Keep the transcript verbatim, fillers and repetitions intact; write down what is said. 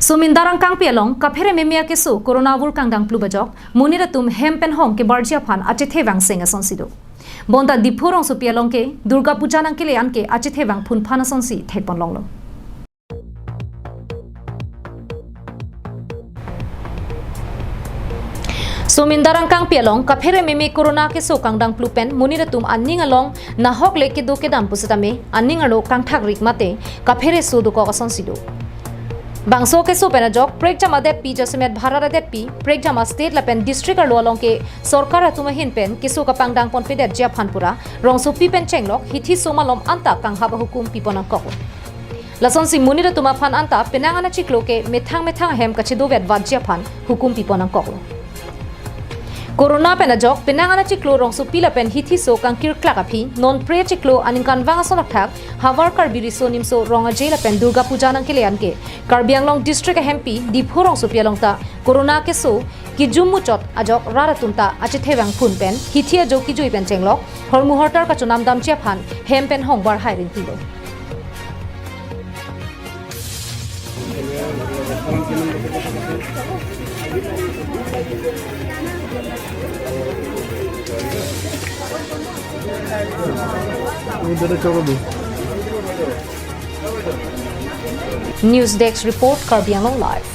Somin Darang Kangpi along kaphere meme akeso corona avur kangdang plu bajok, monit atum hem pen hong kebarji aphan achethevang seng asonsi do. Bonta Diphu rongsopi along ke Durga Puja nangkele an ke achethevang phunphan asonsi thekpon longlo. Somin Darang Kangpi along kaphere meme corona keso kangdang plu pen monit atum aning along nahok le kedo kedam pusitame aning arlo kangthak rik mate kaphere so dokok asonsi do. Bangso keso pen ajok prekjam adetpi jasemet bharat adetpi prekjam a-state lapen district arlo along ke sorkar atum ahin pen keso kapangdang ponpedetji aphan pura rongsopi pen chenglok hithi so malom anta kanghap ahukum pipon nangkoklo. Lasonsi monit atum aphan anta penang an achiklo ke methang methang ahem kachedovet vatji aphan hukum pipon nangkoklo. Corona pen ajok penang an achiklo rongsopi lapen hithi so kangkirklak aphi non pre chiklo aningkanvang ason athak havar Karbi Riso Nimso Rong Aje lapen Durga Puja nangkele an ke Karbi Anglong district ahempi Diphu rongsopi along ta corona keso kijum muchot ajok rat atum ta achethevang phun pen hithi ajo kijui pen chenglok hormu hortar kachonam damji aphan hem pen hong barhai rinti lo. News Desk Report, Karbi Anglong Live.